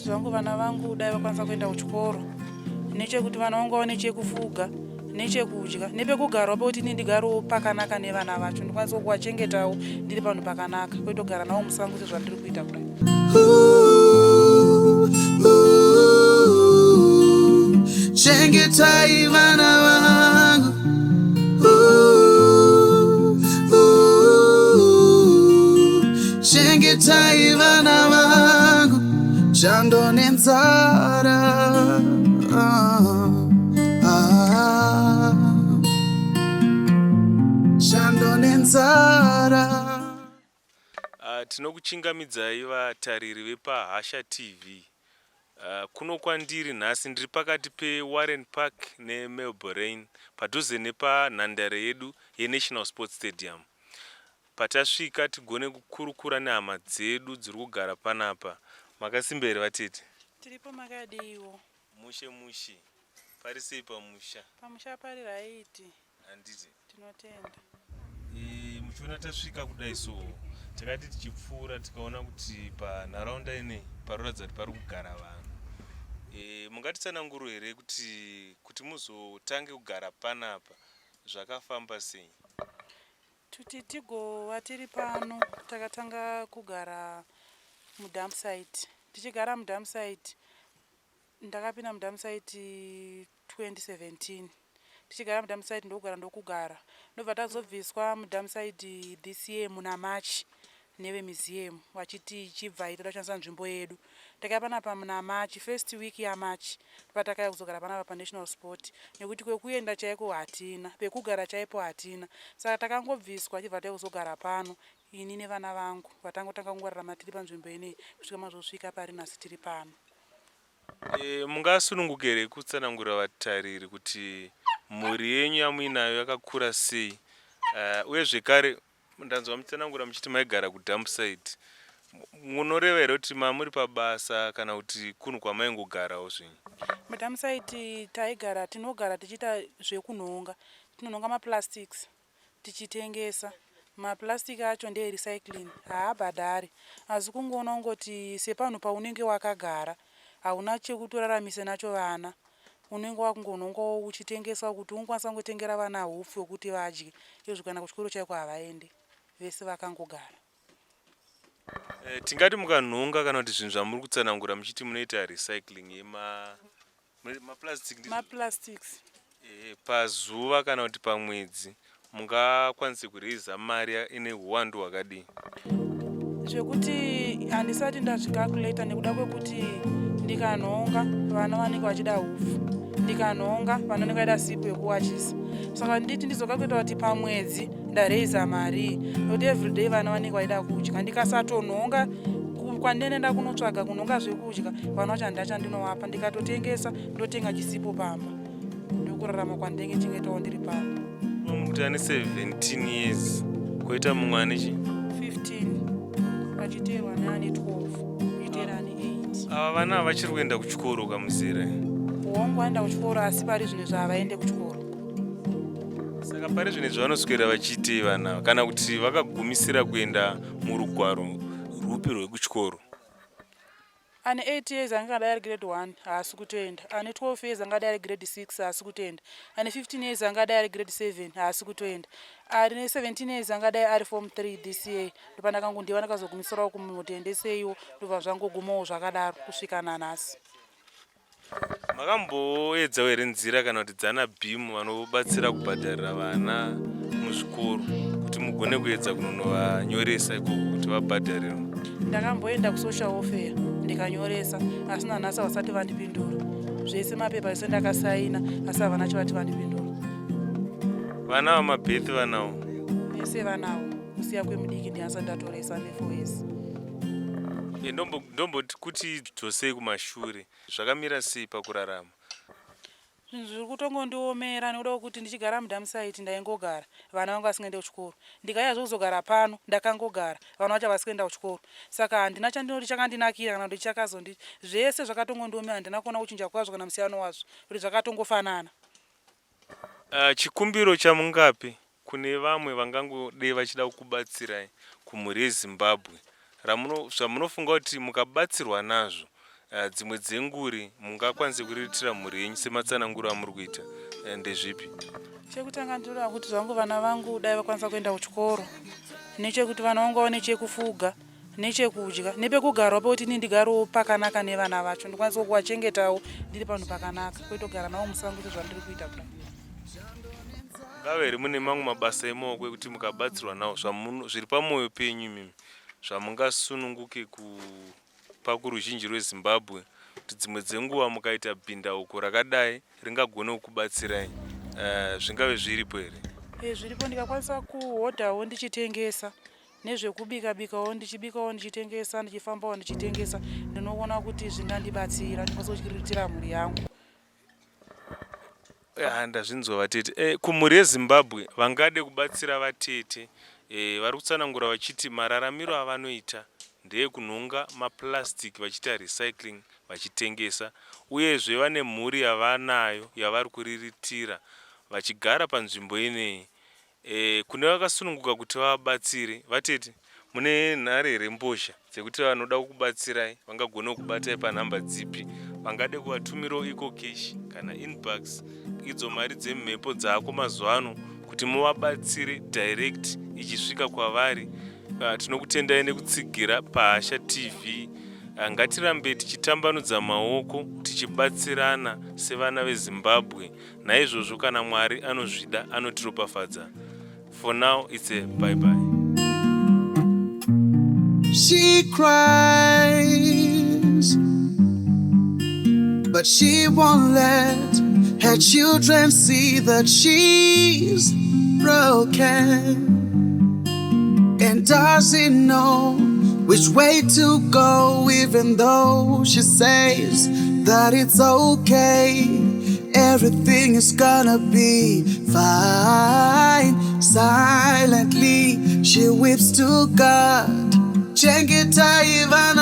Ndinoti zvangu vana vangu dai vakwanisa kuenda kuchikoro nechekuti vana vangu vaone chekufuga nechekudya nepekugarawo pekuti ini ndigarewo pakanaka nevana vacho ndikwanise kuvachengetawo ndiri panhu pakanaka kwete kugara navo musango sezvandiri kuita kudai. Chengetai vana vangu, chengetai vana vangu, chando nenzara. Chando nenzara. Tinokuchingamidzai vatariri vepaHasha TV. Kuno kwandiri nhasi ndiri pakati peWarren Park neMelboraine padhuze nepanhandare yedu yeNational Sports Stadium. Patasvika tigone kukurukura nehama dzedu dziri kugara panapa. Makasimba here vatete? Tiripo makadiiwo? Mushe mushe. Pari sei pamusha? Pamusha pari raiti. Handiti? Tinotenda. E, muchiona tasvika kudai so takati tichipfuura tikaona kuti panharaunda inei paroratidza kuti pari kugara vanhu. E, mungatitsananguro here kuti kuti muzotange kugara panapa zvakafamba sei? Kuti tigova tiri pano takatanga kugara mudumpsite. Tichigara mudumpsite ndakapinda mudumpsite 2017. Tichigara mudumpsite ndokugara ndokugara. Ndobva tazobviswa mudumpsite this year muna March nevemuseum vachiti chibvai toda kushandisa nzvimbo yedu. Takauya panapa muna March, first week yaMarch ndopatakauya kuzogara panapa paNational Sport nekuti kwekuenda chaiko hatina, pekugara chaipo hatina. Saka takangobviswa tichibva tauya kuzogara pano ini nevana vangu vatangotanga kungorarama tiri panzvimbo ineyi kusvika mazosvika pari nhasi tiri pano. E, mungasununguke here kutsanangurira vatariri kuti mhuri yenyu yamuinayo yakakura sei? Uye zvekare ndanzwa muchitsanangura muchiti maigara kudumpsite. Munoreva here kuti mamuri pabasa kana kuti kunhu kwamaingogarawo zvenyu? Mudumpsite taigara tinogara tichiita zvekunhonga. Tinonhonga maplastics tichitengesa. Maplastic acho ndeerecycling haabhadhari asi kungoona kungoti sepanhu paunenge wakagara hauna chekutoraramisa nacho vana unenge wakungonhongawo uchitengesa kuti ungokwanisa kungotengera vana hupfu hwekuti vadye izvo kana kuchikoro chaiko havaende vese vakangogara. Tingati mukanhonga kana kuti zvinhu zvamuri kutsanangura muchiti munoita recycling yema maplastic ndizvo? Maplastics. Pazuva kana kuti pamwedzi mungakwanise kuraiza mari ine huwandu hwakadii? Zvekuti handisati ndazvicalculata nekuda kwekuti ndikanhonga vana vanenge vachida hupfu, ndikanhonga vana vanenge vachida sipo yekuwachisa, saka nditi ndizocalculata kuti pamwedzi ndaraiza marii nekuti everyday vana vanenge vachida kudya. Ndikasatonhonga kwandinoenda kunotsvaga kunhonga zvekudya vana vacho handina chandinovapa, ndikatotengesa ndotenga chisipo pamba, ndokurarama kwandinenge chingoitawo ndiri pano. Kuti ane 17 years koita mumwe ane chi 15, vachiteerwa neane 12, kuchiteera ane 8. Ava vana havachiri kuenda kuchikoro kamuzera? Hongu, vaenda kuchikoro asi pari zvino izvi havaende kuchikoro. Saka pari zvino izvi vanoswera vachiitei vana ava, kana kuti vakagumisira kuenda murugwaro rwupi rwekuchikoro? Ane 8 years angadai ari grade 1 haasi kutoenda, ane 12 years angadai ari grade 6 haasi kutoenda, ane 15 years angadai ari grade 7 haasi kutoenda, ane 17 years angadai ari form 3 this year. Ndopandakangondiva ndakazogumisirawo kumuti endeseiwo, ndobva zvangogumawo zvakadaro kusvika nanhasi. Makamboedzawo here nzira kana kuti dzana BEAM vanobatsira kubhadharira vana muzvikoro kuti mugone kuedza kunonovanyoresa ikoko kuti vabhadharirwe? Ndakamboenda kusocial welfare ndikanyoresa asi nanhasi havasati vandipindura. Zvese mapepa ese ndakasaina asi havana chavati vandipindura. Vana vamabhethi vanawo? Vese vanawo kusiya kwemudiki ndiye asati ndatoresa ane 4 years. Ndomboti kuti dzosei kumashure, zvakamira sei pakurarama? Zvinhu zviri kutongondiomera nekuda kwekuti ndichigara mudumpsite ndaingogara vana vangu vasingaende kuchikoro. Ndikauya zvekuzogara pano ndakangogara vana vacho havasi kuenda kuchikoro. Saka handina chandinoti chakandinakira kana kuti chakazondi zvese zvakatongondiomera handina kuona kuchinja kwazvo kana musiyano wazvo kuti zvakatongofanana. Chikumbiro chamungape kune vamwe vangangodei vachida kukubatsirai kumhuri yeZimbabwe zvamunofunga kuti mukabatsirwa nazvo Dzimwe dzenguri mungakwanise kuriritira mhuri yenyu sematsananguro amuri kuita ndezvipi? Chekutanga, ndinoda kuti zvangu vana vangu dai vakwanisa kuenda kuchikoro, nechekuti vana vangu vaone chekufuga nechekudya nepekugarawo, pekuti ini ndigarewo pakanaka nevana vacho, ndikwanise kuvachengetawo ndiri panhu pakanaka, kwete kugara navo musango sezvandiri kuita kudai. Ngave here mune mamwe mabasa emaoko ekuti mukabatsirwa nawo, zviri pamwoyo penyu imimi, zvamungasununguke kupa kuruzhinji rweZimbabwe, kuti dzimwe dzenguva mukaita bhindauko rakadai ringagone kukubatsirai? Zvingave zviripo here? Zviripo. Ndikakwanisa kuhodhawo ndichitengesa, nezvekubika bikawo, ndichibikawo ndichitengesa, ndichifambawo ndichitengesa, ndinoona kuti zvingandibatsira ndikwanisa kuriritira mhuri yangu. Ya, ndazvinzwa, vatete. Kumhuri yeZimbabwe vangade kubatsira vatete, vari kutsanangura vachiti mararamiro avanoita ndeekunhonga maplastic vachiita recycling vachitengesa, uyezve vane mhuri yavanayo yavari kuriritira vachigara panzvimbo ineyi. Kune vakasununguka kuti vavabatsire, vatete, mune nhare here, mbozha dzekuti vanoda kukubatsirai vangagone kukubatai panhamba dzipi? Vangade kuvatumirawo EcoCash kana InnBucks, idzo mari dzemhepo dzako mazuva ano, kuti muvabatsire direct ichisvika kwavari. Tinokutendai nekutsigira paHasha TV. Ngatirambe tichitambanudza maoko tichibatsirana sevana veZimbabwe. Naizvozvo kana Mwari anozvida anotiropafadza. For now it's a bye bye. She cries, but she won't let her children see that she's broken and doesn't know which way to go, even though she says that it's okay. Everything is gonna be fine. Silently, she weeps to God. Chengetai vana.